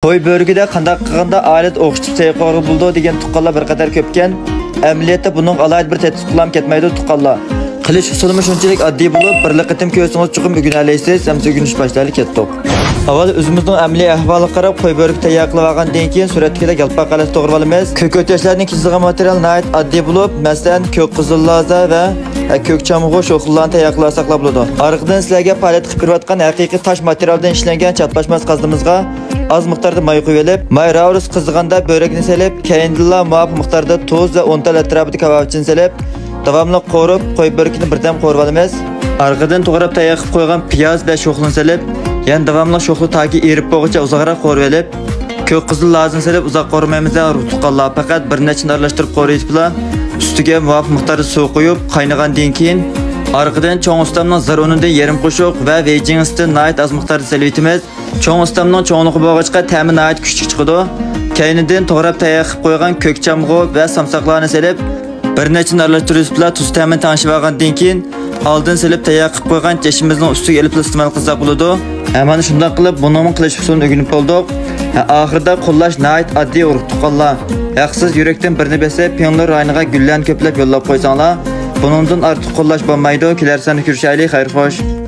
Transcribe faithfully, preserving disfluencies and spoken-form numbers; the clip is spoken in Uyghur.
قوي بۆرىكىدە قانداق قىلغاندا ئائىلىدە ئوخشىتىپ سەي قىلغىلى بولىدۇ دېگەن تۇغقانلار بىر قەدەر كۆپكەن. ئەمەلىيەتتە بۇنىڭغا ئالاھىدە بىر تەتقىق قىلىپ كەتمەيدۇ تۇغقانلار. قىلىش ئۇسۇلىمۇ شۇنچىلىك ئاددىي بولۇپ، بىرلا قېتىم كۆرسىڭىز چوقۇم ئۆگىنەلەيسىز. ئەمسە ئۆگىنىش باشلايلى، كەتتۇق. ئاۋۋال ئۆزىمىزنىڭ ئەمەلىي ئەھۋالىغا قاراپ، قوي بۆرىكى تەييار قىلىپ ئالغاندىن كېيىن سۈرەتتىكىدەك يالپاق ھالەتتە توغرىۋالىمىز. كۆك ئۆتياشلاردىن كېسىلگەن ماتېرىيال ناھايىتى ئاددىي بولۇپ، مەسىلەن، كۆك قىزىل لازا ۋە كۆك چامغۇر شوخلىلارنى تەييار قىلىۋالساقلا بولىدۇ. ئارقىدىن سىلەرگە پائالىيەت قىلىپ بېرىۋاتقان ھەقىقىي تاش ماتېرىيالدىن ئىشلەنگەن چاتلاشماس قازىمىزغا ئاز مىقداردا ماي قۇيۇۋېلىپ، ماي راۋۇرۇس قىزىغاندا بۆرەكنى سېلىپ، كەينىدىنلا مۇۋاپىق مىقداردا تۇز ۋە ئون تال ئەتراپىدا كاۋاپچىنى سېلىپ، داۋاملىق قورۇپ، قوي بۆرىكىنى بىردەم قورۇۋالىمىز. ئارقىدىن توغراپ تەييار قىلىپ قويغان پىياز ۋە شوخلىنى سېلىپ، يەنە داۋاملىق شوخلا تاكى ئېرىپ بولغۇچە ئۇزاقراق قورۇۋېلىپ، كۆك قىزىل لازىنى سېلىپ ئۇزاق قورۇمايمىز، ئۇرۇق تۇغقانلار. پەقەت بىر نەچچىنى ئارىلاشتۇرۇپ قورۇۋېتىپلا، ئۈستىگە مۇۋاپىق مىقداردا سۇ قۇيۇپ، قاينىغاندىن كېيىن، ئارقىدىن چوڭ ئۇستامنىڭ زىر ئۇنىدىن يېرىم قوشۇق ۋە ۋېيجىڭستىن ناھايىتى ئاز مىقداردا سېلىۋېتىمىز. چوڭ ئۇستامنىڭ چوڭلۇقى بولغاچقا، تەمى ناھايىتى كۈچلۈك چىقىدۇ. كەينىدىن توغراپ تەييار قىلىپ قويغان كۆك چامغۇر ۋە سامساقلارنى سېلىپ، بىر نەچچىنى ئارىلاشتۇرۇپ بىلەن تۇز تەمىنى تەڭشىۋالغاندىن كېيىن، ئالدىن سېلىپ تەييار قىلىپ قويغان چەشمىمىزنىڭ ئۈستىگە ئېلىپ ئىستېمال قىلساق بولىدۇ. ھە، مانا شۇنداق قىلىپ بۇنىڭمۇ قىلىش ئۇسۇلىنى ئۆگىنىپ بولدۇق. ھە، ئاخىرىدا قوللاش ناھايىتى ئاددىي، ئۇرۇق تۇغقانلار. ھەقسىز يۈرەكتىن بىرنى بېسىپ، پىڭلۇ رايونىغا گۈللەرنى كۆپلەپ يوللاپ قويساڭلار، بۇنىڭدىن ئارتۇق قوللاش بولمايدۇ. كېلەر ساندا كۆرۈشەيلى، خەير خوش.